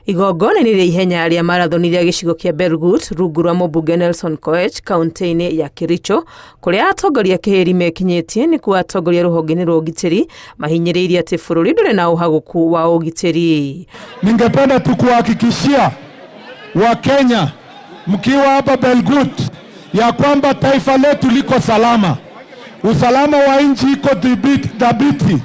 Igongona-inĩ rĩa ihenya rĩa marathoni rĩa gĩcigo kĩa Belgut rungu rwa mũmbunge Nelson Koech kaunti-inĩ ya Kericho kũrĩa atongoria kĩhĩri mekinyĩtie nĩkuo atongoria rũhonge-inĩ rwa ũgitĩri mahinyĩrĩirie atĩ bũrũri ndũrĩ na ũhagũku wa ũgitĩri. Ningependa tu kuhakikishia Wakenya mkiwa hapa Belgut ya kwamba taifa letu liko salama, usalama wa nchi iko dhabiti.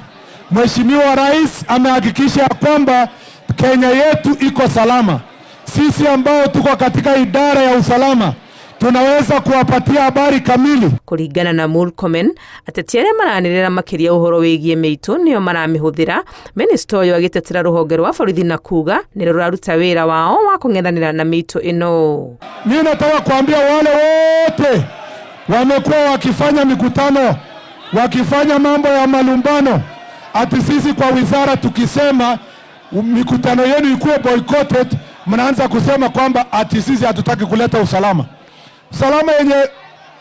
Mheshimiwa Rais amehakikisha ya kwamba Kenya yetu iko salama. Sisi ambao tuko katika idara ya usalama tunaweza kuwapatia habari kamili. Kũringana na Murkomen, ateti arĩa maranĩrĩra makĩria ũhoro wĩgiĩ mĩitũ nĩo maramĩhũthĩra, minista ũyũ agĩtetera rũhonge rwa borithi na kuga nĩ rũraruta wĩra wao wa kũng'ethanĩra na mĩitũ ĩno. Mimi nataka kuambia wale wote wamekuwa wakifanya mikutano, wakifanya mambo ya malumbano, ati sisi kwa wizara tukisema mikutano yenu ikuwe boycotted, mnaanza kusema kwamba ati sisi hatutaki kuleta usalama. Usalama yenye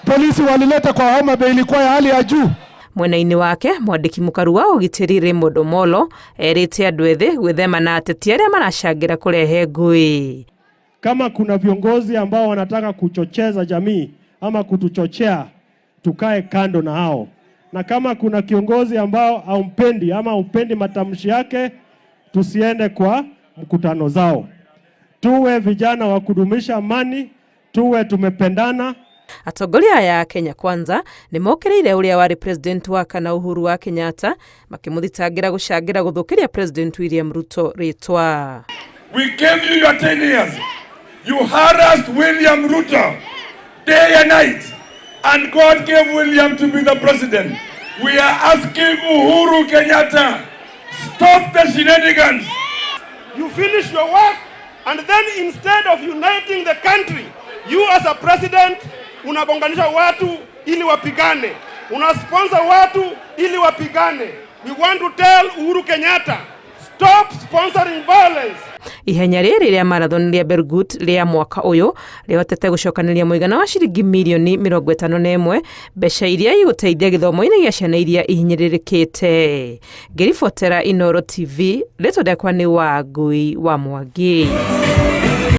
polisi walileta kwa Homa Bay ilikuwa ya hali ya juu. Mwena-inĩ wake mwandĩki mũkaru wa ũgitĩri Raymond Omolo erĩte andũ ethĩ gwĩthema na ateti arĩa maracangĩra kũrehe ngũĩ. Kama kuna viongozi ambao wanataka kuchocheza jamii ama kutuchochea, tukae kando na hao, na kama kuna kiongozi ambao haumpendi ama haupendi matamshi yake, tusiende kwa mkutano zao. Tuwe vijana wa kudumisha amani, tuwe tumependana. Atongoria aya a Kenya Kwanza nĩ mokĩrĩire ũrĩa warĩ president wa kana Uhuru wa Kenyatta makĩmũthitangĩra gũcangĩra gũthũkĩria President William Ruto rĩtwa. We gave you your 10 years. You harassed William Ruto day and night. And God gave William to be the president. We are asking Uhuru Kenyatta, stop the shenanigans. You finish your work and then instead of uniting the country, you as a president unagonganisha watu ili wapigane, unasponsor watu ili wapigane. We want to tell Uhuru Kenyatta, stop sponsoring violence. Ihenya rĩrĩ rĩa marathon rĩa Belgut rĩa mwaka ũyũ rĩhotete gũcokanĩria mũigana wa ciringi mirioni 51, mbeca iria igũteithia gĩthomo-inĩ gĩa ciana iria ihinyĩrĩrĩkĩte. Ngĩribotera Inooro TV, rĩtwa rĩakwa nĩ Wangui wa Mwangi.